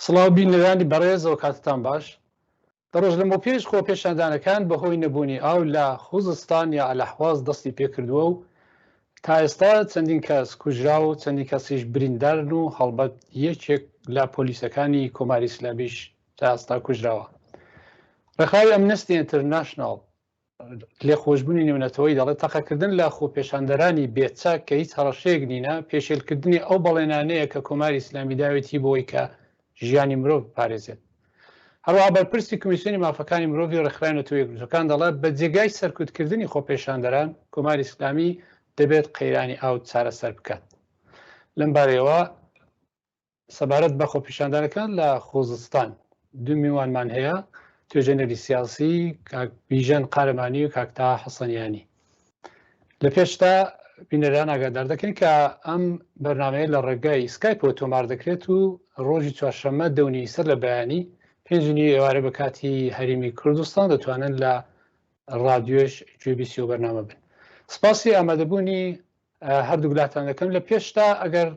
سڵاو بینەرانی بەڕێز ئەوکاتتان باش. دە ڕۆژ لەمەوپێش خۆپێشاندانەکان بەهۆی نەبوونی ئاو لە خوزستان یا ئەلەحواز دەستی پێکردووە و تا ئێستا چەندین کەس کوژراو و چەندین کەسیش بریندارن و هەڵبەت یەکێک لە پۆلیسەکانی کۆماری ئیسلامیش تا ئێستا کوژراوە. ڕێکخراوی ئەمنستی ئینتەرناشناڵ لێخۆشبوونی نێونەتەوەی دەڵێت تەقەکردن لە خۆپێشاندەرانی بێچەک کە هیچ هەڕەشەیەک نینە پێشێلکردنی ئەو بەڵێنانەیە کە کۆماری ئیسلامی داوێتی بۆی کە ژیانی مرۆڤ بپارێزێت. هەروەها بەرپرسی کمیسیۆنی مافەکانی مرۆڤی ڕێکخراوی نەتەوە یەکگرتووەکان دەڵێت بە جێگای سەرکوتکردنی خۆپێشاندەران کۆماری ئیسلامی دەبێت قەیرانی ئاو چارەسەر بکات. لەم بارەیەوە سەبارەت بە خۆپیشاندانەکان لە خوزستان دوو میوانمان هەیە توێژێنەری سیاسی کاک بیژەن قارەمانی و کاک تاها حەسەنیانی. لە پێشتا بینەران ئاگادار دەکەین کە ئەم بەرنمەیە لە ڕێگای سکایپەوە تۆمار دەکرێت و ڕۆژی چوارشەممە دەونی سەر لە بەیانی پێنجنی ئێوارە بە کاتی هەرێمی کوردستان دەتوانن لە ڕادیۆش گوێبیسی و بەرنامە بن. سپاسی ئامادەبوونی هەردوو لاتان دەکەم. لە پێشتا ئەگەر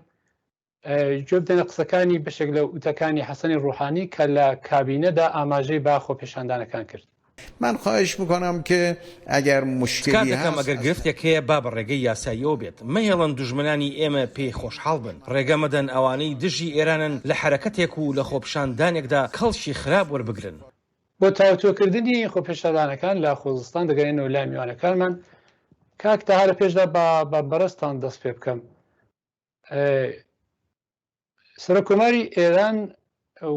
گوێ بدەنە قسەکانی بەشێک لە وتەکانی حەسەنی ڕوحانی کە لە کابینەدا ئاماژەی بە خۆپێشاندانەکان کرد. من خواهش میکنم که اگر مشکلی تکا دەکەم هست ئەگەر از گرفتێک هەیە با بە ڕێگەی یاساییەوە بێت، مەهێڵن دوژمنانی ئێمە پێی خۆشحاڵ بن، ڕێگە مەدەن ئەوانەی دژی ئێرانن لە حەرەکەتێک و لە خۆپیشاندانێکدا کەڵکی خراپ وەربگرن. بۆ تاوتوێکردنی خۆپێشاندانەکان لە خوزستان دەگەرێنەوە لای میوانەکانمان. کاک تەها لە پێشدا با بە بەڕێزتان دەست پێ بکەم. سەرۆککۆماری ئێران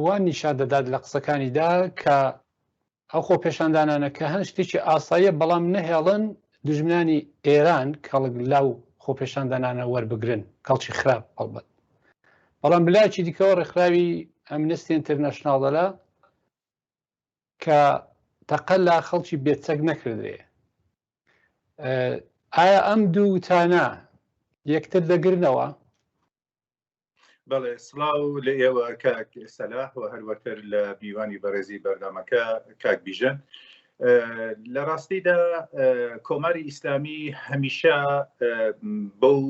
وا نیشان دەدات لە قسەکانیدا کە ئەو خۆپێشاندانانە کە هەن شتێکی ئاساییە بەڵام نەهێڵن دژمنانی ئێران کەڵک لەو خۆپێشاندانانە وەربگرن کەڵکی خراپ هەڵبەت بەڵام بلاکی دیکەوە ڕێکخراوی ئەمنستی ئینتەرناشناڵ دەڵێ کە تەقە لە خەڵکی بێچەک نەکردرێ ئایا ئەم دوو وتانە یەکتر دەگرنەوە؟ بەڵێ سڵاو لە ئێوە کاک سەلاح و هەروەتر لە میوانی بەڕێزی بەرنامەکە کاک بیژەن لە ڕاستیدا کۆماری ئیسلامی هەمیشە بەو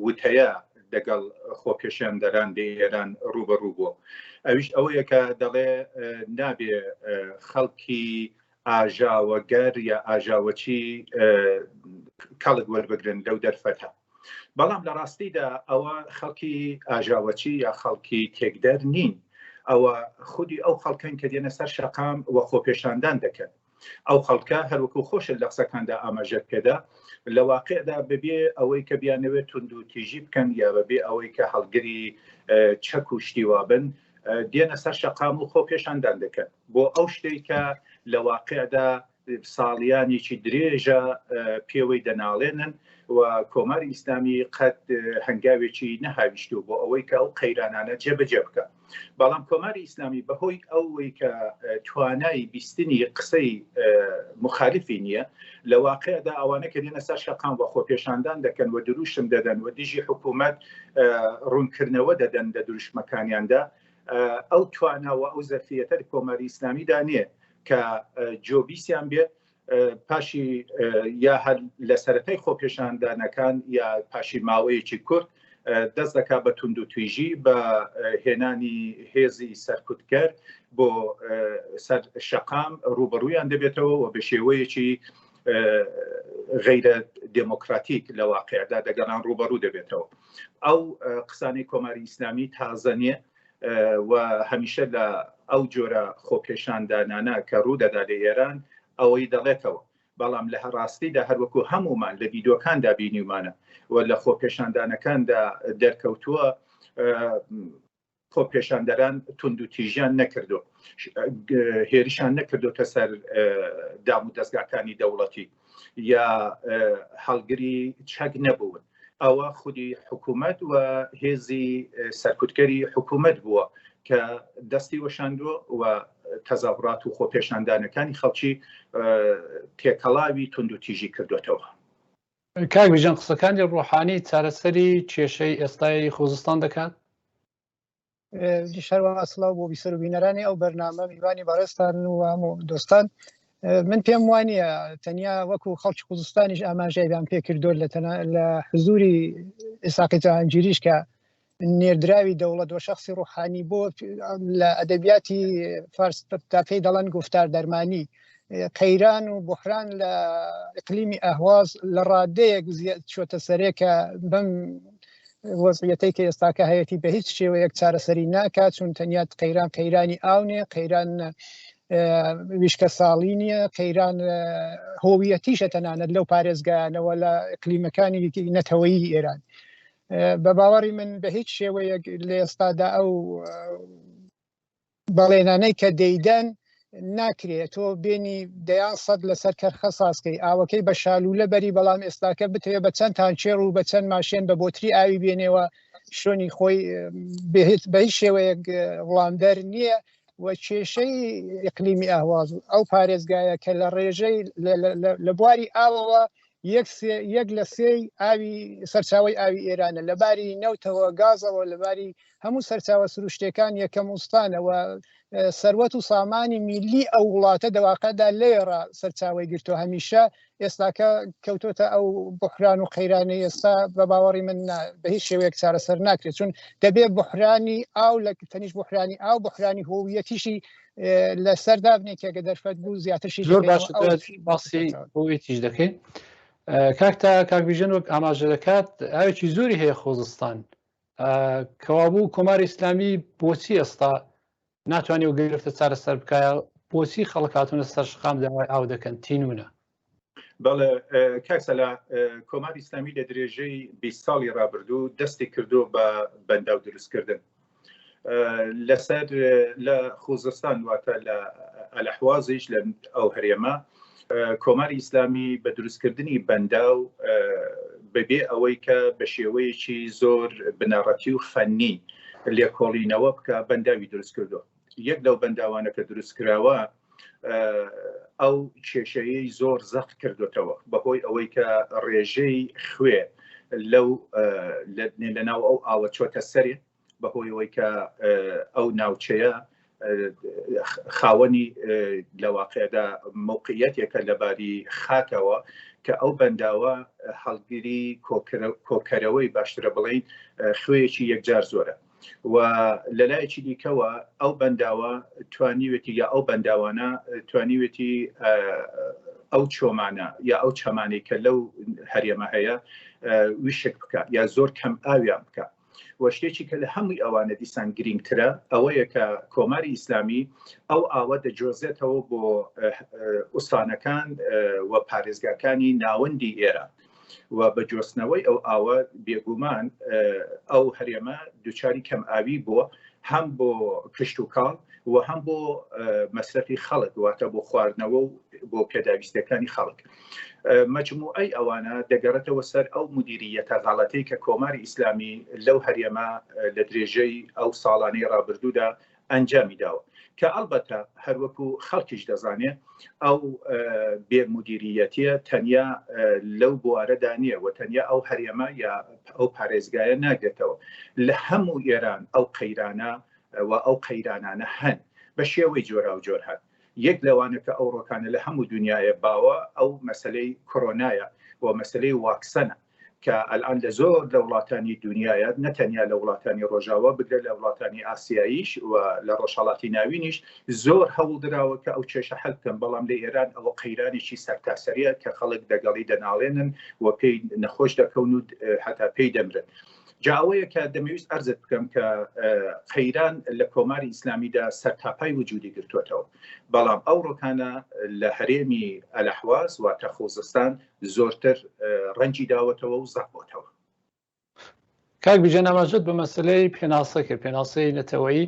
وتەیە دەگەڵ خۆپێشاندەران لە ئێران ڕوبەڕوو بووە ئەویش ئەوەیە کە دەڵێ نابێ خەڵکی ئاژاوەگەر یا ئاژاوەچی کەڵک وەربگرن لەو دەرفەتە بەڵام لە ڕاستیدا ئەوە خەڵکی ئاژاوەچی یا خەڵکی تێکدەر نین ئەوە خودی ئەو خەڵکەن کە دێنە سەر شەقام و خۆپێشاندان دەکەن ئەو خەڵکە هەروەکو خۆشت لە قسەکاندا ئاماژەت پێدا لە واقعدا بەبێ ئەوەی کە بیانەوێت توند و تیژی بکەن یا بەبێ ئەوەی کە هەڵگری چەک و شتیوابن دێنە سەر شەقام و خۆپێشاندان دەکەن بۆ ئەو شتەی کە لە واقعدا ساڵیانێکی درێژە پێوەی دەناڵێنن و کۆماری ئیسلامی قەت هەنگاوێکی نەهاویشتوو بۆ ئەوەی کە ئەو قەیرانانە جێبەجێ بکە بەڵام کۆماری ئیسلامی بەهۆی ئەوەی کە توانای بیستنی قسەی مخالفی نییە لە واقعدا ئەوانە کە دێنە سەر شەقام و خۆپێشاندان دەکەن و دروشم دەدەن و دژی حکوومەت ڕوونکردنەوە دەدەن لە دروشمەکانیاندا ئەو توانا و ئەو زەرفیەتە لە کۆماری ئیسلامیدا نییە کە جۆبیسیان بێ پاشی یا هەر لە سەرەتای خۆپێشاندانەکان یا پاشی ماوەیەکی کورت دەست دەکات بە تونند و تویژی بە هێنانی هێزی سەرکوتگەر بۆ سەر شەقام ڕوبەڕوویان دەبێتەوە و بە شێوەیەکی غیرە دێمۆکراتیک لە واقعدا دەگەڵان ڕوبەڕوو دەبێتەوە ئەو قسانەی کۆماری ئیسلامی تازە نییە و هەمیشە لە ئەو جۆرە خۆپێشاندانانە کە ڕوودەدا لە ئێران ئەوەی دەڵێتەوە بەڵام لە ڕاستیدا هەروەکو هەمومان لە ڤیدۆکاندا بینیومانە و لە خۆپێشاندانەکاندا دەرکەوتووە خۆپێشاندەران توندوتیژیان نەکردو هێرشان نەکردوتە سەر دام و دەستگاکانی دەوڵەتی یا هەڵگری چەک نەبوون ئەوە خودی حکوومەت و هێزی سەرکوتکەری حکوومەت بووە کە دەستی وەشاندووە و تەزاهورات و خۆپێشاندانەکانی خەڵکی تێکەڵاوی توندوتیژی کردوێتەوە. کاک بیژەن قسەکانی ڕۆحانی چارەسەری کێشەی ئێستای خوزستان دەکات؟ شەروە سڵاو بۆ بیسەر و بینەرانی ئەو بەرنامە میوانی بەڕێزتان و هەموو دۆستان من پێم وانە تەنیا وەکو خەڵکی خوزستانیش ئاماژەیان پێکردۆ لە لە حزوری ئیساقی جەهانگیریش کە نێردراوی دەوڵەت و شخصی ڕوحانی بۆ لە ئەدەبیاتی فارس تا پێی دەڵێن گفتار دەرمانی قەیران و بحران لە ئقلیمی ئەهواز لە ڕادەیەک چۆتە سەرێ کە بەم وەزعیەتەی کە ئێستاکە هەیەی بە هیچ شێوەیەک چارەسەری ناکات چون تەنیا قەیران قەیرانی ئاو نیە قەیران ویشکە ساڵی نییە قەیران هۆویەتیشە تەنانەت لەو پارێزگایانەوە لە کلیمەکانی نەتەوەیی ئێران بە باوەڕی من بە هیچ شێوەیەک لە ئێستادا ئەو بەڵێنانەی کە دەیدەن ناکرێت تۆ بێنی دەیان سەد لەسەر کەرخە سازکەی ئاوەکەی بە شالوولە بەری بەڵام ئێستاکە بتەوێ بە چەند تانچێڕ و بە چەند ماشێن بە بۆتری ئاوی بێنێەوە شوێنی خۆی بە هیچ شێوەیەک وڵامدەر نییە و کێشەی ئقلیمی ئەهواز ئەو پارێزگایە کە لە ڕێژەی لە بواری ئاوەوە یەک سێ یەک لە سێی ئاوی سەرچاوی ئاوی ئێرانە لە باری نەوتەوە گازەوە لە باری هەموو سەرچاوە سروشتەکان یەکەم ئوستانەوە سەروەت و سامانی میلی ئەو وڵاتە دەواقعدا لێڕا سەرچاوی گرتو هەمیشە ئێستاکە کەوتۆتە ئەو بحران و قەیرانی ئێستا بە باوەڕی من بە هیچ شێوەیەک چارەسەر ناکرێت چون دەبێت بحرانی ئاو لە تەنیش بحرانی ئاو بحرانی هۆویەتیشی لەسەر دابنێ کێگە دەرفەت بوو زیاترشی زۆر باش باسی هۆویەتیش دەکەین کاکتا کاک بیژەن وەک ئاماژە دەکات ئاوێکی زۆری هەیە خۆزستان کەوابوو کۆماری ئیسلامی بۆچی ئێستا ناتوانێت و گرفتە چارەسەر بکایە بۆچی خەڵک هاتوونە سەر شقام داوای ئاو دەکەن تینونە بەڵێ کاک سەلا کۆماری ئیسلامی لە درێژەی 20 ساڵی ڕابردوو دەستی کردو بە بەنداو دروستکردن لەسەر لە خوزستان واتە لە ئەلحوازیش لە ئەو هەرێمە کۆماری ئیسلامی بە دروستکردنی بەنداو بەبێ ئەوەی کە بە شێوەیەکی زۆر بنەڕەتی و فەنی لێکۆڵینەوە بکە بەنداوی دروست کردو یەک لەو بەنداوانە کە دروست کراوە ئەو کێشەیەی زۆر زەق کردوتەوە بەهۆی ئەوەی کە ڕێژەی خوێ لەو لەناو ئەو ئاوە چۆتە سەرێ بەهۆی ئەوەی کە ئەو ناوچەیە خاوەنی لە واقعدا موقعیەتێکە لەباری خاکەوە کە ئەو بەنداوە هەڵگری کۆکەرەوەی باشترە بڵین خوێیەکی یەکجار زۆرە و لەلایەکی دیکەوە ئەو بەنداوە توانیوێتی یا ئەو بەنداوانە توانیوێتی ئەو چۆمانە یا ئەو چەمانەی کە لەو هەرێمە هەیە ویشک بکە یا زۆر کەم ئاویان بکە و شتێکی کە لە هەمووی ئەوانە دیسان گرینگترە ئەوەیە کە کۆماری ئیسلامی ئەو ئاوە دەجۆزێتەوە بۆ ئوستانەکان و پارێزگاکانی ناوەندی ئێران و بە جۆستنەوەی ئەو ئاوە بێگومان ئەو هەرێمە دوچاری کەم ئاوی بووە هەم بۆ کشت و کاڵ و هەم بۆ مەسرەفی خەڵک واتە بۆ خواردنەوە و بۆ پێداویستەکانی خەڵک مەجموعەی ئەوانە دەگەڕێتەوە سەر ئەو مدیریەتە غەڵەتەی کە کۆماری ئیسلامی لەو هەرێمە لە درێژەی ئەو ساڵانەی ڕابردوودا ئەنجامی داوە کە ئەڵبەتە هەروەکو خەڵکیش دەزانێ ئەو بێ مدیریەتیە تەنیا لەو بوارەدا نییە و تەنیا ئەو هەرێمە یا ئەو پارێزگایە ناگرێتەوە لە هەموو ئێران ئەو قەیرانە و ئەو قەیرانانە هەن بە شێوەی جۆراوجۆر هەن یەک لەوانە کە ئەوڕۆکانە لە هەموو دنیاە باوە ئەو مەسلەی کۆرۆنایە و مەسلەی واکسەنە کە ئەلان لە زۆر لە وڵاتانی دنیاە نە تەنیا لە وڵاتانی ڕۆژاوا بگرە لە وڵاتانی ئاسیاییش و لە ڕۆژهەڵاتی ناوینیش زۆر هەوڵ دراوە کە ئەو کێشە حل بکەن بەڵام لە ئێران ئەوە قەیرانێکی سەرتاسەریە کە خەڵک دەگەڵی دەناڵێنن و پێی نەخۆش دەکەون و هەتا پێی دەمرن. جا ئەوەیە کە دەمەویست ئەرزت بکەم کە قەیران لە کۆماری ئیسلامیدا سەرتاپای وجودی گرتووەتەوە بەڵام ئەو ڕۆکانە لە هەرێمی ئەلەحواز واتە خۆزستان زۆرتر ڕەنجی داوەتەوە و زەق بۆتەوە. کاک بیژەن ئاماژەت بە مەسلەی پێناسە کرد پێناسەی نەتەوەیی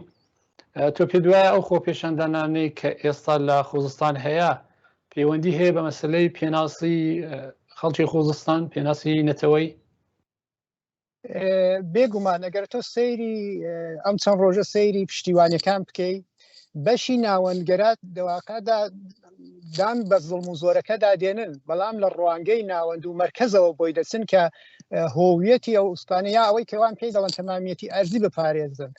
تۆ پێ دوایە ئەو خۆپێشاندانانەی کە ئێستا لە خۆزستان هەیە پەیوەندی هەیە بە مەسلەی پێناسی خەڵکی خۆزستان پێناسی نەتەوەی بێگومان ئەگەر تۆ سەیری ئەم چەند ڕۆژە سەیری پشتیوانەکان بکەی بەشی ناوەندگەرات دەواقعدا دان بە زڵم و زۆرەکەدا دێنن بەڵام لە ڕوانگەی ناوەند و مرکزەوە بۆی دەچن کە هۆویەتی ئەو ئوستانە یا ئەوەی کەوان پێی دەڵێن تەمامیەتی ئەرزی بپارێزن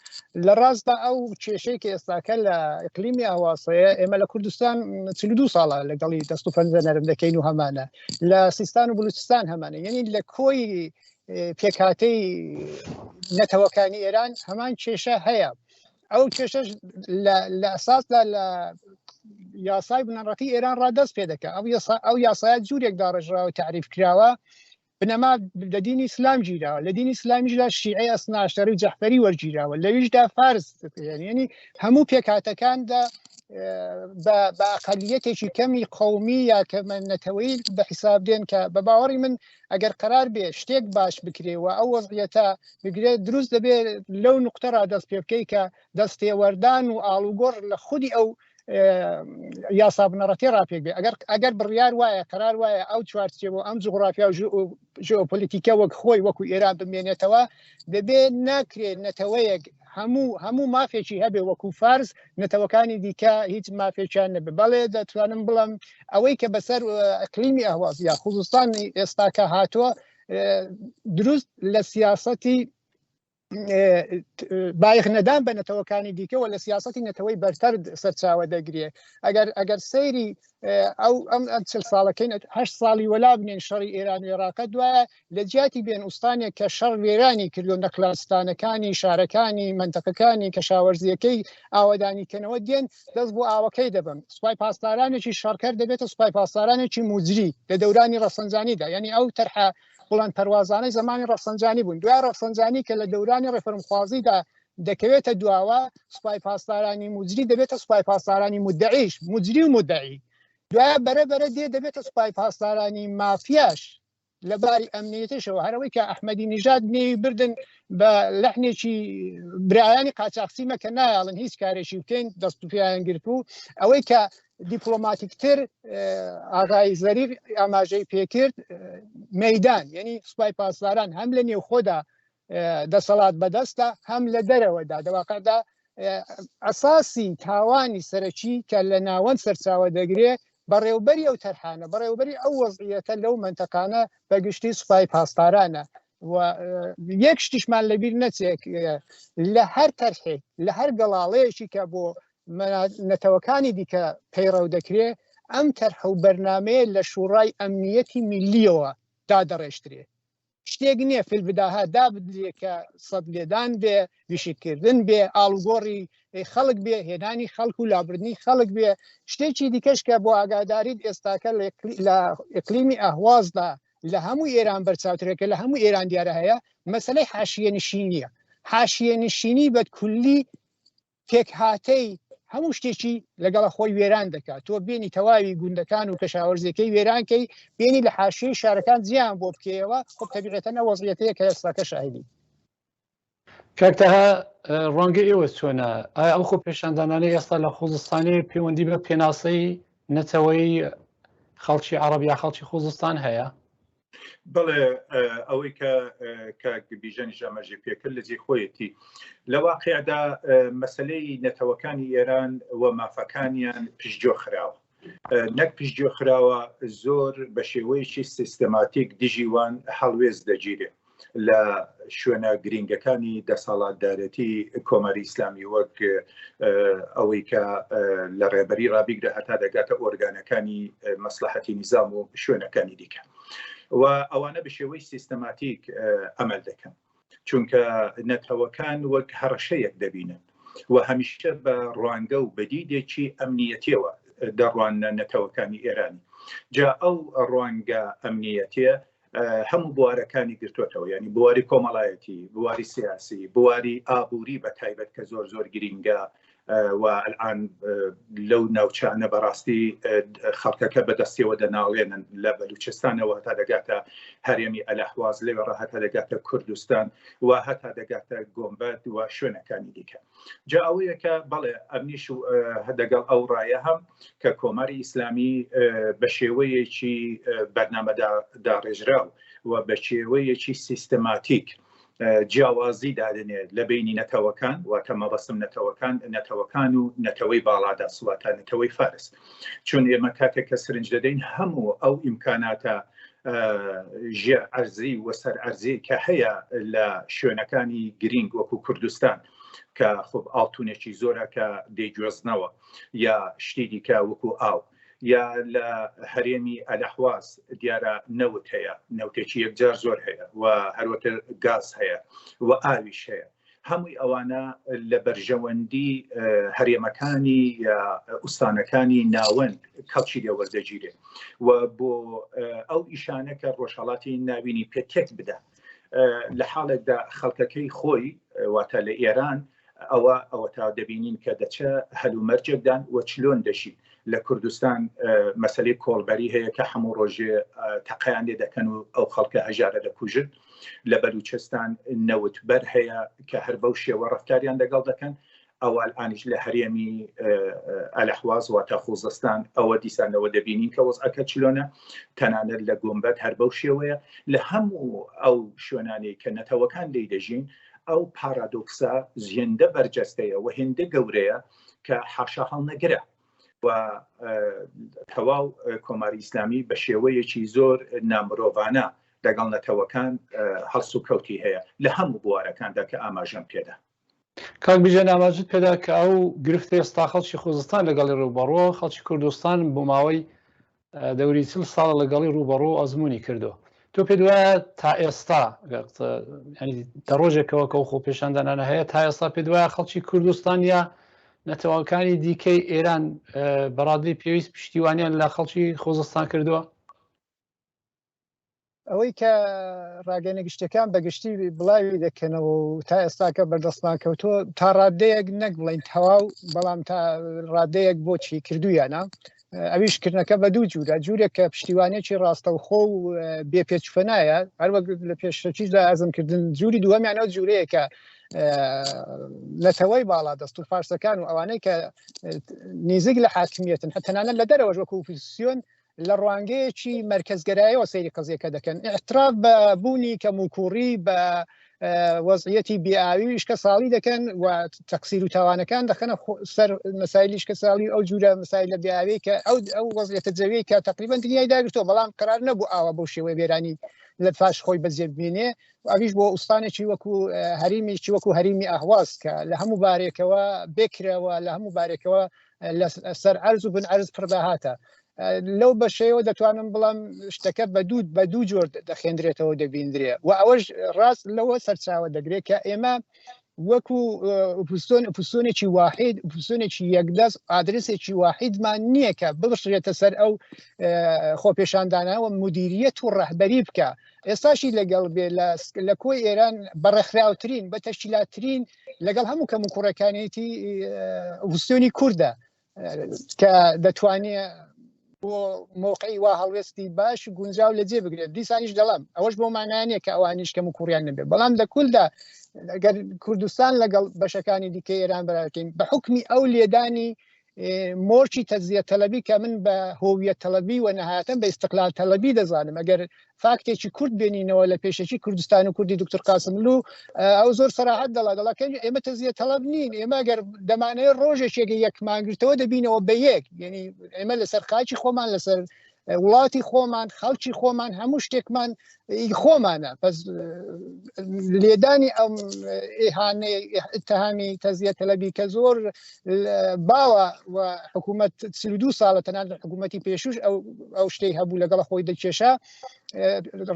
لە ڕاستدا ئەو کێشەی کە ئێستاکە لە ئقلیمی ئاواسەیە ئێمە لە کوردستان 42 ساڵە لەگەڵی دەست و پەنجە نەرم دەکەین و هەمانە لە سیستان و بلوچستان هەمانە یعنی لە کۆی پێکهاتەی نەتەوەکانی ئێران هەمان کێشە هەیە ئەو کێشەش لە ئەساسدا لە یاسای بنەڕەتی ئێران ڕادەست پێ دەکە ئەو یاسا ئەو یاسایە جوورێک داڕێژراوە تعریف کراوە بنەما لە دینی ئیسلام گیراوە لە دینی ئیسلامیشدا شیعەی ئەسناشتەری و جەحفەری وەرگیراوە لەویشدا فارس یعنی هەموو پێکهاتەکاندا بە ئەقلیەتێکی کەمی قومی یا کە نەتەوەی بە حیساب دێن کە بە باوەڕی من ئەگەر قرار بێ شتێک باش بکرێ و ئەو وەزعیەتە بگرێت دروست دەبێت لەو نقطە را دەست پێ بکەی کە دەستێوەردان و ئاڵوگۆڕ لە خودی ئەو یاسا بنەڕەتی ڕاپێک بێ ئەگەر ئەگەر بڕیار وایە قرار وایە ئەو چوارچێوە ئەم جوغرافیا و ژیۆپۆلیتیکە وەک خۆی وەکو ئێران بمێنێتەوە دەبێ ناکرێت نەتەوەیەک هەموو هەموو مافێکی هەبێ وەکو فارس نەتەوەکانی دیکە هیچ مافێکیان نەبێ بەڵێ دەتوانم بڵم ئەوەی کە بەسەر ئەقلیمی ئەهواز یا خوزستانی ئێستاکە هاتووە دروست لە سیاسەتی بایخ نەدان بە نەتەوەکانی دیکەوە لە سیاستی نەتەوەی بەرتەر سەرچاوە دەگرێ ئەگەر ئەگەر سەیری ئەو ئەم ئەم چل ساڵەکەین هە ساڵی وەلا بنێن شەڕی ئێران و عێراقە دوایە لە جیاتی بێن ئوستانێک کە شەڕ وێرانی کردو نەخلاستانەکانی شارەکانی منتەقەکانی کەشاوەرزیەکەی ئاوەدانی کەنەوە دێن دەست بۆ ئاوەکەی دەبن سوپای پاسدارانێکی شەڕکەر دەبێتە سوپای پاسدارانێکی موجری لە دەورانی ڕەفسەنجانیدا یعنی ئەو تەرحە بڵند پەروازانەی زمانی ڕەفسەنجانی بوون دوای ڕەفسەنجانی کە لە دەورانی ڕێفرمخوازیدا دەکەوێتە دواوە سوپای پاسدارانی موجری دەبێتە سوپای پاسدارانی مدعیش موجری و مدعی دوای بەرە بەرە دێ دەبێتە سوپای پاسدارانی مافیاش لە باری ئەمنیەتیشەوە هەرەوەی کە ئەحمەدی نژاد نێوی بردن بە لەحنێکی برایانی قاچاخچیمە کە نایاڵن هیچ کارێکی بکەین دەست و پێیان گرت و ئەوەی کە دیپلۆماتیکتر ئاغای زەریف ئاماژەی پێکرد مەدان یعنی سوپای پاسداران هەم لە نێوخۆدا دەسەڵات بەدەستە هەم لە دەرەوەدا دەواقعدا ئەساسی تاوانی سەرەکی کە لە ناوەند سەرچاوە دەگرێ بەڕێوبەری ئەو تەرحانە بەڕێوبەری ئەو وەزعیەتە لەو منتەقانە بەگشتی سوپای پاسدارانە و یەک شتیشمان لەبیر نەچێت لە هەر تەرحێک لە هەر گەڵاڵەیەکی کە بۆ نەتەوەکانی دیکە پەیڕەو دەکرێ ئەم تەرح و بەرنمەیە لە شوڕای ئەمنیەتی میلیەوە دادەڕێژترێ شتێک نییە فیلبداها دابدرێ کە سەد لێدان بێ ویشکردن بێ ئاڵوگۆڕی خەڵک بێ هێنانی خەڵک و لابردنی خەڵک بێ شتێکی دیکەش کە بۆ ئاگاداریت ئێستاکە لە ئەقلیمی ئەهوازدا لە هەموو ئێران بەرچاوترەکە لە هەموو ئێران دیارە هەیە مەسلەی حاشیە نشینیە حاشیە نشینی بە کولی پێکهاتەی هەموو شتێکی لەگەڵە خۆی وێران دەکات تۆ بێنی تەواوی گوندەکان و کەشاوەرزیەکەی وێرانکەی بێنی لە حاشیەی شارەکان جیان بۆ بکەیەوە خۆ تەبیعەتەن ئەو وەزعیەتەیە کە ئێستاکە شاهدی. کاک تەها ڕوانگەی ئێوە چۆنە؟ ئایا ئەو خۆپێشاندانانەی ئێستا لە خوزستانی پەیوەندی بە پێناسەی نەتەوەی خەڵکی عەڕەب یا خەڵکی خوزستان هەیە؟ بەڵێ ئەوەی کە کاک بیژەنیش ئاماژەی پێکرد لە جێی خۆیەتی لە واقعدا مەسلەی نەتەوەکانی ئێران و مافەکانیان پشتگوێ خراوە نەک پشتگوێ خراوە زۆر بە شێوەیەکی سیستەماتیک دژی وان هەڵوێست دەگیرێ لە شوێنە گرینگەکانی دەسەڵاتدارێتی کۆماری ئیسلامی وەک ئەوەی کە لە ڕێبەری ڕابیگرە هەتا دەگاتە ئۆرگانەکانی مەسلحەتی نیزام و شوێنەکانی دیکە و ئەوانە بە شێوەی سیستەماتیک ئەمەل دەکەن چونکە نەتەوەکان وەک هەڕەشەیەک دەبینن و هەمیشە بە ڕوانگە و بەدیدێکی ئەمنیەتیەوە دەڕواننە نەتەوەکانی ئێرانی جا ئەو ڕوانگە ئەمنیەتیە هەموو بوارەکانی گرتوتەوە ینی بواری کۆمەڵایەتی بواری سیاسی بواری ئابووری بە تایبەت کە زۆر زۆر گرینگە و الان لەو ناوچانە بەڕاستی خەڵکەکە بەدەستیەوە دەناڵێنن لە بەلوچستانەوە هەتا دەگاتە هەرێمی ئەلەحواز لەوێ هەتا دەگاتە کوردستان و هەتا دەگاتە گۆمبەد و شوێنەکانی دیکە جا ئەوەیە کە بەڵێ ئەمنیش دەگەڵ ئەو ڕایە هەم کە کۆماری ئیسلامی بە شێوەیەکی بەرنامەدا داڕێژراو و بە شێوەیەکی سیستەماتیک جیاوازی دادنێت لە بینی نەتەوەکان واتە مەبەستم نەتەوەکان نەتەوەکان و نەتەوەی باڵادەست واتە نەتەوەی فارس چون ئێمە کاتێک کە سرنج دەدەین هەموو ئەو ئیمکاناتە ژێر ئەرزی و سەر ئەرزی کە هەیە لە شوێنەکانی گرینگ وەکو کوردستان کە خب ئاڵتونێکی زۆرە کە دەیگوێزنەوە یا شتی دیکە وەکو ئاو. یا لە هەرێمی ئەلەحواز دیارە نەوت هەیە، نەوتێکی یەکجار زۆر هەیە و هەروەتر گاز هەیە و ئاویش هەیە. هەمووی ئەوانە لە بەرژەوەندی هەرێمەکانی یا ئوستانەکانی ناوەند کەڵکی لێ وەردەگیرێ و بۆ ئەو ئیشانە کە ڕۆژهەڵاتی ناوینی پێ تێک بدا لە حاڵێکدا خەڵکەکەی خۆی واتە لە ئێران ئەوە ئەوەتا دەبینین کە دەچە هەلومەرجێکدان و چلۆن دەژین لە کوردستان مەسلەی کۆڵبەری هەیە کە هەموو ڕۆژێ تەقیان لێ دەکەن و ئەو خەڵکە هەژارە دەکوژن لە بەلوچستان نەوتبەر هەیە کە هەر بەو شێوە ڕفتاریان لەگەڵ دەکەن ئەوە ئەلئانیش لە هەرێمی ئەلەحواز واتە خوزستان ئەوە دیسانەوە دەبینین کە وەزعەکە چلۆنە تەنانەت لە گۆمبەت هەر بەو شێوەیە لە هەموو ئەو شوێنانەی کە نەتەوەکان لی دەژین ئەو پارادۆکسە زیندە بەرجەستەیە و هێندە گەورەیە کە حاشا هەڵنەگرە و تەواو کۆماری ئیسلامی بە شێوەیەکی زۆر نامرۆڤانە لەگەڵ نەتەوەکان هەڵسوکەوتی هەیە لە هەموو بوارەکاندا کە ئاماژەم پێدا. کاک بیژەن ئاماژت پێدا کە ئەو گرفتە ئێستا خەڵکی خوزستان لەگەڵی ڕووبەڕووە، خەڵکی کوردستان بۆ ماوەی دەوری چل ساڵە لەگەڵی ڕووبەڕوو ئەزموونی کردووە. تۆ پێت وایە تا ئێستا ینی دە ڕۆژێکەوە کە خۆ پێشاندانانە هەیە تا ئێستا پێت وایە خەڵکی کوردستان یا نەتەوەکانی دیکەی ئێران بەڕادەی پێویست پشتیوانیان لە خەڵکی خۆزستان کردووە؟ ئەوەی کە ڕاگەنە گشتەکان بەگشتی بڵاوی دەکەنەوە و تا ئێستاکە بەردەستمان کەوتووە تا ڕادەیەک نەک بڵین تەواو بەڵام تا ڕادەیەک بۆچی کردویانە ئەویش کردنەکە بە دوو جوورە جوورێک کە پشتیوانێکی ڕاستەوخۆ و بێپێچفەنایە هەروەک لە پێشەکیشدا ئازمکردن جووری دووەمیان ئەو جوورەیە کە نەتەوەی باڵا دەست و فارسەکان و ئەوانەی کە نزیک لە حاکمیەتن هەتەنانە لە دەرەوەش وەکو ئۆپۆزیسیۆن لە ڕوانگەیەکی مەرکەزگەرایەوە سەیری قەزیەکە دەکەن اعتراف بە بوونی کەموکوڕی بە وەزعیەتی بێئاوی و ئیشکە ساڵی دەکەن و تەقسیر و تاوانەکان دەخەنە سەر مەسایلی ئیشکە ساڵی ئەو جوورە مەسایل لە بێئاوی کە ئەو ئەو وەزعیەتە جەویەی کە تقریبا دنیای داگرتووە بەڵام قرار نەبوو ئاوا بەو شێوەی وێرانی لە پاش خۆی بەجێ بمێنێ و ئەویش بۆ ئوستانێکی وەکو هەریمێکی وەکو هەریمی ئەهواز کە لە هەموو بارێکەوە بێکرەوە لە هەموو بارێکەوە لەسەر ئەرز و بن ئەرز پڕداهاتە لەو بەشەیەوە دەتوانم بڵام شتەکە بە دوو بە دوو جۆر دەخێندرێتەوە دەبیندرێ و ئەوەش ڕاست لەوە سەرچاوە دەگرێت کە ئێمە وەکو ئۆپۆزسیۆن ئۆپۆزسیۆنێکی واحید ئۆپۆزسیۆنێکی یەکدەست ئادرسێکی واحیدمان نییە کە بڕشێتە سەر ئەو خۆپێشاندانەوە مدیریەت و ڕەهبەری بکە ئێستاشی لەگەڵ بێ لە کۆی ئێران بەڕێکخراوترین بە تەشکیلاترین لەگەڵ هەموو کەم و کوڕەکانێتی ئۆپۆزسیۆنی کوردە کە دەتوانێت بۆ مۆقعی وا هەڵوێستی باش گونجاو لە جێ بگرێت دیسانیش دەڵم ئەوەش بۆ مانانیە کە ئەوانیش کەم و کوڕیان نەبێت بەڵام لە کولدا ئەگەر کوردستان لەگەڵ بەشەکانی دیکە ئێران بەراکەین بە حکمی ئەو لێدانی مۆرکی تەجزیە تەلەبی کە من بە هۆویەت تەلەبی و نەهایەتەن بە ئیستقلال تەلەبی دەزانم ئەگەر فاکتێکی کورد بێنینەوە لە پێشەکی کوردستان و کوردی دکتۆر قاسملوو ئەو زۆر سەراحەت دەڵا دەڵا کە ئێمە تەجزیە تەلەب نین ئێمە ئەگەر دەمانەوێت ڕۆژێکێک یەکمانگرتەوە دەبینەوە بە یەک یعنی ئێمە لەسەر خاکی خۆمان لەسەر وڵاتی خۆمان خەڵکی خۆمان هەموو شتێکمان خۆمانە پس لێدانی ئەم ئیهانەی اتهامی تەزیە تەلەبی کە زۆر باوە و حکوومەت 42 ساڵە تەنان حکوومەتی پێشوش ئەو ئەو شتەی هەبوو لەگەڵ خۆی دەکێشا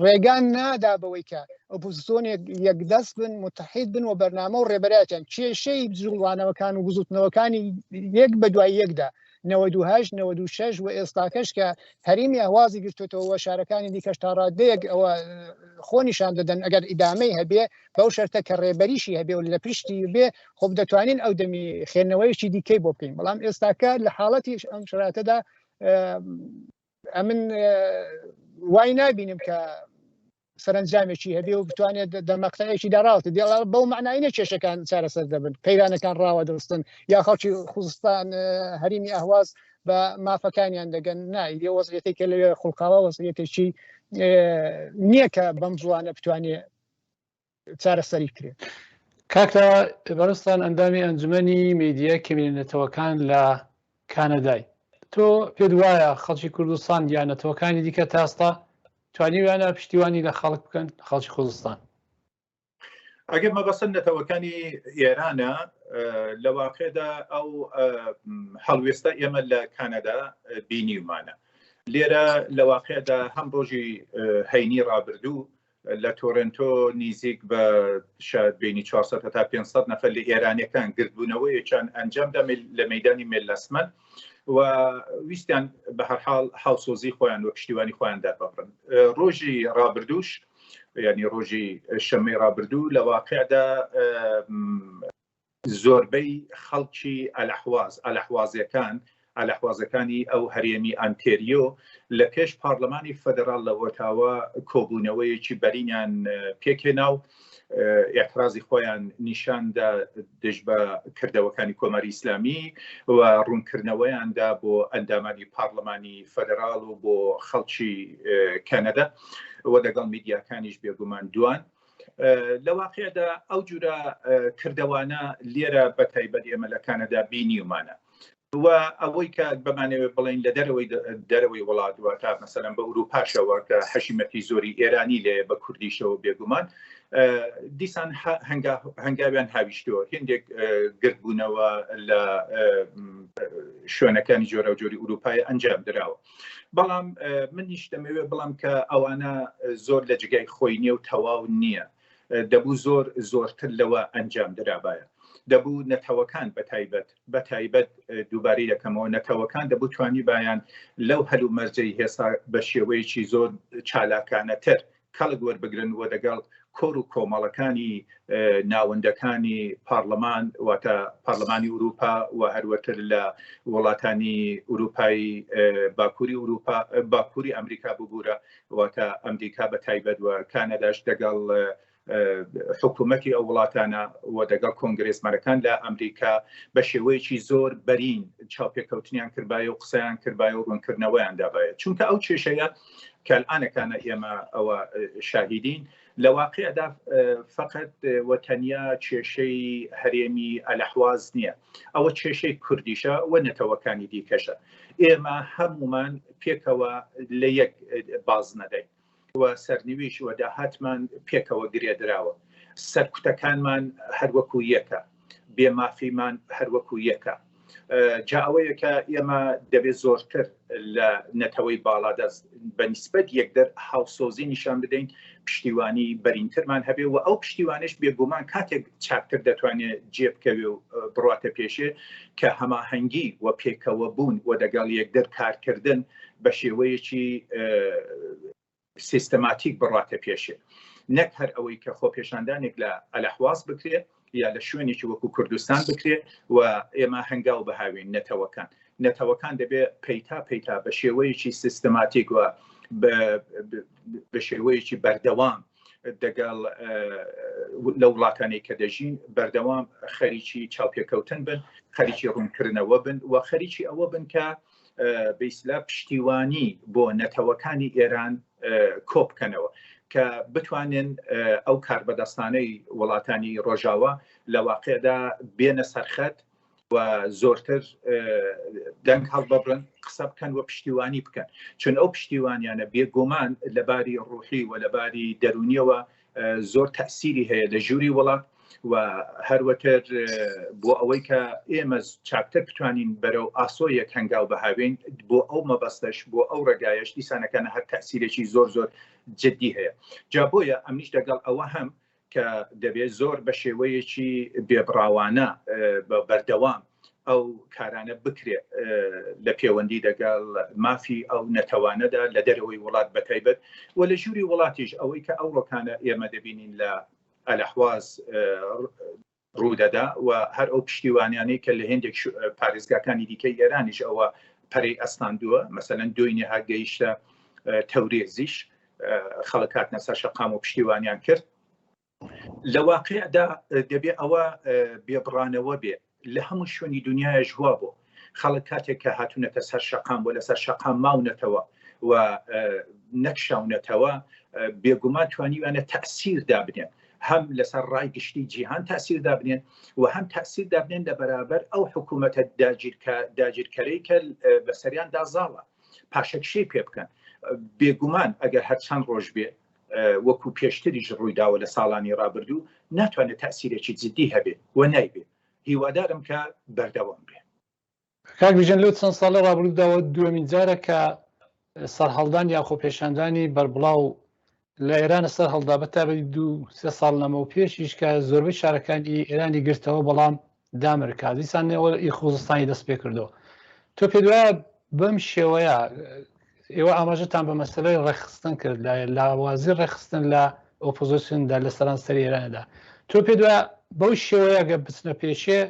ڕێگان نادا بەوەی کە ئۆپۆزیسیۆنێک یەکدەست بن متحید بن و بەرنامە و ڕێبەرایەتیان کێشەی جوڵانەوەکان و بزوتنەوەکانی یەک بە دوای یەکدا 98 96 و ئێستاکەش کە هەرێمی ئەهوازی گرتوتەوە و شارەکانی دیکەش تا ڕادەیەک ئەوە خۆ نیشان دەدەن ئەگەر ئیدامەی هەبێ بەو شەرتە کە ڕێبەریشی هەبێ و لە پشتی بێ خۆ دەتوانین ئەو دەمی خوێندنەوەیەکی دیکەی بۆ بکەین بەڵام ئێستاکە لە حاڵەتی ئەم شراتەدا ئەمن وای نابینم کە سەرنجامێکی هەبێ و بتوانێت دەمەقتەعێکی داڕاوت دێڵ بەو معنای کێشەکان چارەسەر دەبن قەیرانەکان ڕاوە دەستن یا خەڵکی خوزستان هەرمی ئەهواز بە مافەکانیان دەگەن نا لێ وەزیەتی کە لەوێ خوڵقاوە وەزیەتێکی نییە کە بەم زوانە بتوانێت چارەسەری بکرێت. کاکە بەڕێزتان ئەندامی ئەنجومەنی میدیای کەمینە نەتەوەکان لە کانەدای تۆ پێت وایە خەڵکی کوردستان یا نەتەوەکانی دیکە تاستا توانیویانە پشتیوانی لە خەڵک بکەن خەڵکی خوزستان؟ ئەگەر مەبەستت نەتەوەکانی ئێرانە لە واقعدا ئەو هەڵوێستە ئێمە لە کانەدا بینیومانە لێرە لە واقعدا هەم ڕۆژی هەینی ڕابردوو لە تۆرنتۆ نیزیک بە شاید بینی 400 تا 500 نەفەر لە ئێرانیەکان گردبوونەوەیەکیان ئەنجامدا لە مەدانی مێلەسمەن و ویستیان بە هەرحاڵ هاوسۆزی خۆیان و پشتیوانی خۆیان دەرببڕن ڕۆژی ڕابردووش ینی ڕۆژی شەمەی ڕابردوو لە واقعدا زۆربەی خەڵکی ئەلەحواز ئەلەحوازەکان ئەلەحوازەکانی ئەو هەرێمی ئەنتێریۆ لە پێش پارلەمانی فەدەراڵ لە ئۆتاوا کۆبوونەوەیەکی بەرینیان پێکهێنا و ئیعترازی خۆیان نیشاندا دژ بە کردەوەکانی کۆماری ئیسلامی و ڕوونکردنەوەیاندا بۆ ئەندامانی پارلەمانی فەدەراڵ و بۆ خەڵکی کەنەدا و دەگەڵ میدیاکانیش بێگومان دوان. لە واقعدا ئەو جورە کردەوانە لێرە بە تایبەت ئێمە لە کانەدا بینیومانە و ئەوەی کە بەمانەوێ بڵین لە دەرەوەی دەرەوەی وڵات واتە مەسەلەن بە ئوروپاشەوە کە حەشیمەتی زۆری ئێرانی لێ بە کوردیشەوە بێگومان دیسان هەنگاویان هاویشتووە هندێک گردبوونەوە لە شوێنەکانی جۆرە و جۆری ئوروپای ئەنجام دراوە بەڵام منیش دەمەوێت بڵام کە ئەوانە زۆر لە جگای خۆی نییە و تەواو نییە دەبوو زۆر زۆرتر لەوە ئەنجام درابایە دەبوو نەتەوەکان بە تایبەت بە تایبەت دووبارەی دەکەمەوە نەتەوەکان دەبوو توانی بایان لەو هەلومەرجەی هێسا بە شێوەیەکی زۆر چالاکانەتر کەڵک وەربگرن و دەگەڵ کۆر و کۆمەڵەکانی ناوەندەکانی پارلەمان واتە پارلەمانی ئوروپا و هەروەتر لە وڵاتانی ئوروپای باکووری ئوروپا باکووری ئەمریکا ببوورە واتە ئەمریکا بە تایبەت و کانەداش دەگەڵ حکوومەتی ئەو وڵاتانە و دەگەڵ کۆنگرێسمەرەکان لە ئەمریکا بە شێوەیەکی زۆر بەرین چاوپێکەوتنیان کردبایە و قسەیان کردبایە و ڕوونکردنەوەیان دابایە چونکە ئەو کێشەیە کە ئەلئانەکانە ئێمە ئەوە شاهیدین لە واقعدا فقط و تەنیا کێشەی هەرێمی ئەلەحواز نییە ئەوە کێشەی کوردیشە و نەتەوەکانی دیکەشە ئێمە هەمومان پێکەوە لە یەک بازنەدەین و سەرنویش و داهاتمان پێکەوە گرێدراوە سەرکوتەکانمان هەروەکو یەکە بێمافیمان هەروەکو یەکە جا ئەوەیە کە ئێمە دەبێت زۆرتر لە نەتەوەی باڵادەست بە نیسبەت یەکدەر هاوسۆزی نیشان بدەین پشتیوانی بەرینترمان هەبێ و ئەو پشتیوانش بێگومان کاتێک چاکتر دەتوانێت جێ بکەوێ و بڕاتە پێشێ کە هەماهەنگی و پێکەوە بوون و دەگەڵ یەکدەر کارکردن بە شێوەیەکی سیستەماتیک بڕاتە پێشێ نەک هەر ئەوەی کە خۆپێشاندانێک لە ئەلەحواز بکرێت یا لە شوێنێکی وەکو کوردستان بکرێت و ئێمە هەنگاو بهاوین نەتەوەکان نەتەوەکان دەبێت پەیتا پەیتا بە شێوەیەکی سیستەماتیک و بە شێوەیەکی بەردەوام دەگەڵ لە وڵاتانەی کە دەژین بەردەوام خەریکی چاوپێکەوتن بن خەریکی ڕوونکردنەوە بن و خەریکی ئەوە بن کە بەیسلا پشتیوانی بۆ نەتەوەکانی ئێران کۆبکەنەوە کە بتوانن ئەو کاربەدەستانەی وڵاتانی ڕۆژاوا لە واقعدا بێنە سەرخەت و زۆرتر دەنگ هەڵببرن قسە بکەن و پشتیوانی بکەن چون ئەو پشتیوانیانە بێگومان لەباری ڕوحی و لەباری دەرونیەوە زۆر تەسیری هەیە لە ژووری وڵات و هەروەتر بۆ ئەوەی کە ئێمە چاکتر بتوانین بەرەو ئاسۆیەک هەنگاو بەهاوین بۆ ئەو مەبەستەش بۆ ئەو ڕێگایەش دیسانەکانە هەر تەسیرێکی زۆر زۆر جدی هەیە جا بۆیە ئەمنیش دەگەڵ ئەوە هەم کە دەبێت زۆر بە شێوەیەکی بێبڕاوانە بە بەردەوام ئەو کارانە بکرێت لە پەیوەندی دەگەڵ مافی ئەو نەتەوانەدا لە دەرەوەی وڵات بەتایبەت و لە ژووری وڵاتیش ئەوەی کە ئەو ڕۆکانە ئێمە دەبینین لە ئەلەحواز ڕوودەدا و هەر ئەو پشتیوانیانەی کە لە هێندێک پارێزگاکانی دیکەی ئێرانیش ئەوە پەرەی ئەستاندووە مەسەلەن دوینێ ها گەیشتە تەورێزیش خەڵک هاتنە سەر شەقام و پشتیوانیان کرد لە واقعدا دەبێ ئەوە بێبڕانەوە بێ لە هەموو شوێنی دنیاە ژوا بۆ خەڵک کاتێک کە هاتوونەتە سەر شەقام بۆ لەسەر شەقام ماونەتەوە و نەکشاونەتەوە بێگومان توانیوانە تەسیر دابنێن هەم لەسەر ڕای گشتی جیهان تاسیر دابنێن و هەم تاسیر دابنێن لە بەرابەر ئەو حکوومەتە داگیرکە داگیرکەرەی کە بەسەریاندا زاڵە پاشەکشەی پێ بکەن بێگومان ئەگەر هەر چەند ڕۆژ بێ. وەکو پێشتریش ڕوویداوە لە ساڵانی ڕابردوو ناتوانێت تاسیرێکی جددی هەبێ و نایبێ هیوادارم کە بەردەوام بێ. کاک بیژەن لەو چەند ساڵە ڕابردووداوە دووەمین جارە کە سەرهەڵدان یا خۆپێشاندانی بەربڵاو لە ئێرانە سەر هەڵدا بە تابەتی دوو سێ ساڵ لەمەو پێشیش کە زۆربەی شارەکانی ئێرانی گرتەوە بەڵام دامرکا دیسان ئی خوزستانی دەست پێ کردەوە تۆ پێ دوایە بەم شێوەیە ئێوە ئاماژەتان بە مەسلەی ڕێکخستن کرد لە لاوازی ڕێکخستن لە ئۆپۆزیسیۆندا لە سەرانسەری ئێراندا تۆ پێ دوایە بەو شێوەیە گە بچنە پێشێ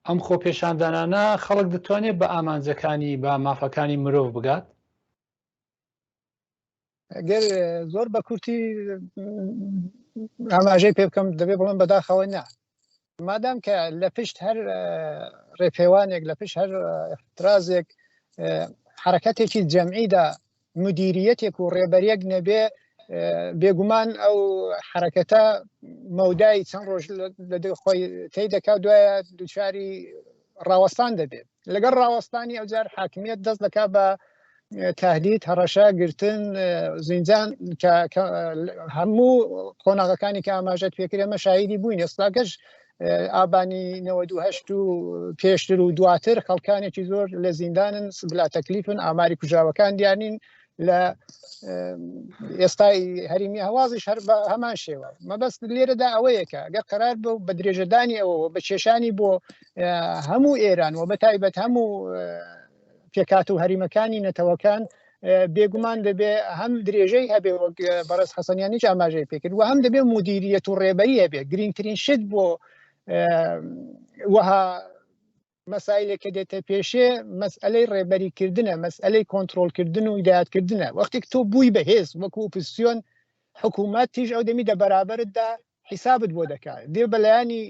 ئەم خۆپێشاندانانە خەڵک دەتوانێت بە ئامانجەکانی بە مافەکانی مرۆڤ بگات؟ گەر زۆر بە کورتی ئاماژەی پێ بکەم دەبێ بڵم بەداخەوە نا مادام کە لە پشت هەر ڕێپێوانێک لە پشت هەر احترازێک حرەکەتێکی جەمعیدا مدیریەتێک و ڕێبەریەک نەبێ بێگومان ئەو حرەکەتە مەودای چەند ڕۆژ لە خۆی تی دەکات دوایە دووچاری ڕاوەستان دەبێت لەگەڵ ڕاوەستانی ئەوجار حاکمیت دەست دەکات بە تهدید هەڕەشە گرتن زیندان کە هەموو قۆناغەکانی کە ئاماژەت پێکرد ئەمە شاهیدی بووین ئێستاکەش ئابانی 98 و پێشتر و دواتر خەڵکانێکی زۆر لە زیندانن بلا تەکلیفن ئاماری کوژراوەکان دیارنین لە ئێستای هەرمی هەوازیش هەر بە هەمان شێوە مەبەست لێرەدا ئەوەیەکە گەر قرار بۆ بە درێژەدانی ئەوەوە بە کێشانی بۆ هەموو ئێران و بە تایبەت هەموو پێکات و هەریمەکانی نەتەوەکان بێگومان دەبێ هەم درێژەی هەبێ وەک بەڕێز حەسەنیانیش ئاماژەی پێکرد و هەم دەبێ مدیریەت و ڕێبەری هەبێ گرنگترین شت بۆ وەها مەسایلێک کە دێتە پێشێ مەسئلەی ڕێبەریکردنە مەسئلەی کۆنتترۆلکردن و هیدایەتکردنە وەختێک تۆ بووی بەهێز وەکو ئۆپۆزیسیۆن حکوومەت تیژ ئەو دەمی دە بەرابەرتدا حیسابت بۆ دەکات دێ بەلایانی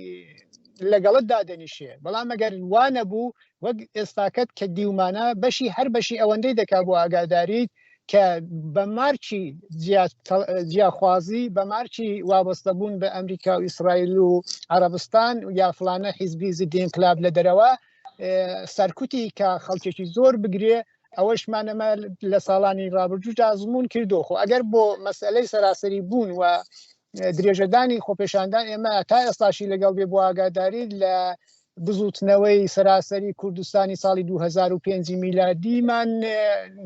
لەگەڵت دادەنیشێ بەڵام ئەگەر وا نەبوو وەک ئێستاکەت کە دیومانە بەشی هەر بەشی ئەوەندەی دەکا بۆ ئاگاداریت کە بە مارکی جیاخوازی بە مارکی وابەستە بوون بە ئەمریکا و ئیسرائیل و عەرەبستان و یا فلانە حیزبی زدی انقلاب لە دەرەوە سەرکوتی کە خەڵکێکی زۆر بگرێ ئەوەشمان ئەمە لە ساڵانی ڕابردوودا ئەزموون کردو خۆ ئەگەر بۆ مەسئلەی سەراسەری بوون و درێژەدانی خۆپێشاندان ئێمە تا ئێستاشی لەگەڵ بێ بۆ ئاگاداری لە بزوتنەوەی سەراسەری کوردستانی ساڵی 2005 میلادیمان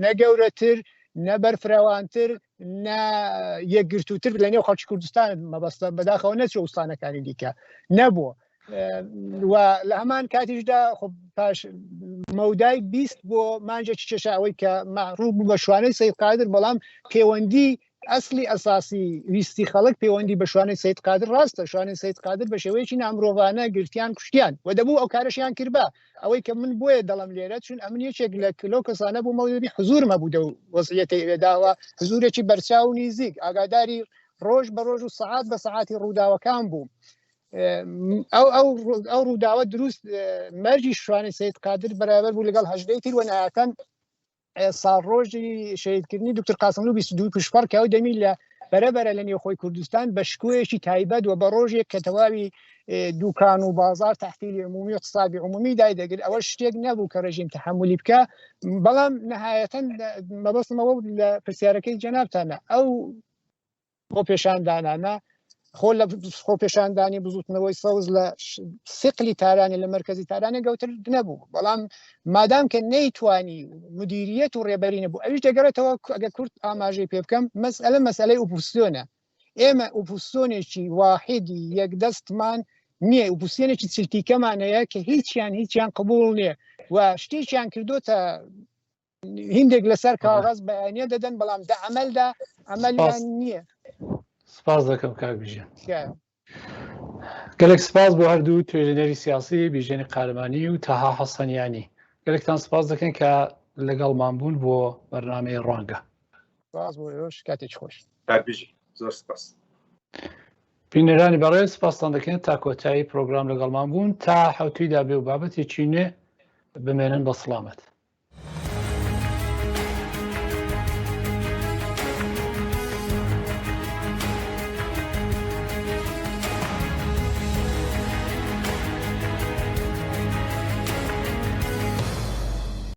نەگەورەتر نە بەرفراوانتر نە یەکگرتووتر لە نێو خەڵکی کوردستان مەبەستە بەداخەوە نەچوە ئوستانەکانی دیکە نەبووە و لە هەمان کاتیشدا خۆ پاش مەودای 20 بۆ مانجێکی کێشا ئەوەی کە مەعروف بوو بە شوانەی سەید قادر بەڵام پەیوەندی ئەسلی ئەساسی ویستی خەڵک پەیوەندی بە شوانەی سید قادر ڕاستە شوانەی سید قادر بە شێوەیەکی نامرۆڤانە گرتیان کوشتیان و دەبوو ئەو کارەشیان کردبا ئەوەی کە من بۆیە دەڵم لێرە چون ئەمن یەکێک لە لەو کەسانە بوو مەودەبی حزورم هەبوو دەو وەزعیەتەی ئەوێداوە حزورێکی بەرچاو و نیزیک ئاگاداری ڕۆژ بە ڕۆژ و سەعات بە سەعاتی ڕووداوەکان بووم ئەو ئەو ئەو ڕووداوە دروست مەرجی شوانی سید قادر بەرابەر بوو لەگەڵ هەژدەی تیر وە نهایەتەن ساڵڕۆژی شەهیدکردنی دکتۆر قاسملوو 22 پشپەڕ کە ئەو دەمی لە بەرەبەرە لە نێوخۆی کوردستان بە شکۆیەکی تایبەت و بە ڕۆژێک کە تەواوی دوکان و بازار تحتیلی عمومی و اقتصادی عمومی دایدەگرت ئەوە شتێک نەبوو کە ڕژیم تحملی بکە بەڵام نهایەتەن مەبەستمەوە لە پرسیارەکەی جەنابتانە ئەو خۆپێشاندانانە خۆ لە خۆپێشاندانی بزوتنەوەی سەوز لە سقلی تارانی لە مرکزی تارانی گەوتر نەبوو بەڵام مادام کە نەیتوانی مدیریەت و ڕێبەری نەبوو ئەویش دەگەڕێتەوە ئەگە کورت ئاماژەی پێ بکەم مەسئلە مەسئلەی ئۆپۆزیسیۆنە ئێمە ئۆپۆزیسیۆنێکی واحیدی یەکدەستمان نییە ئۆپۆزیسیۆنێکی چلتیکەمان هەیە کە هیچیان هیچیان قبوڵ نییە و شتێکیان کردوتە هندێک لەسەر کاغەز بەیانە دەدەن بەڵام دە عملدا عملیان نییە. سپاس دەکەم کاک بیژەن. گەلێک سپاس بۆ هەردوو توێژێنەری سیاسی بیژێنی قارەمانی و تەها حەسەنیانی گەلێکتان سپاس دەکەن کە لەگەڵمان بوون بۆ بەرنامەی ڕوانگە. سپاس بۆ ئێوەش کاتێکی خۆش. هەر بژی زۆر سپاس. بینەرانی بەڕێز سپاستان دەکەین تا کۆتایی پرۆگرام لەگەڵمان بوون تا حوتویدا بێ و بابەتێکی نوێ بمێنن بە سڵامەت.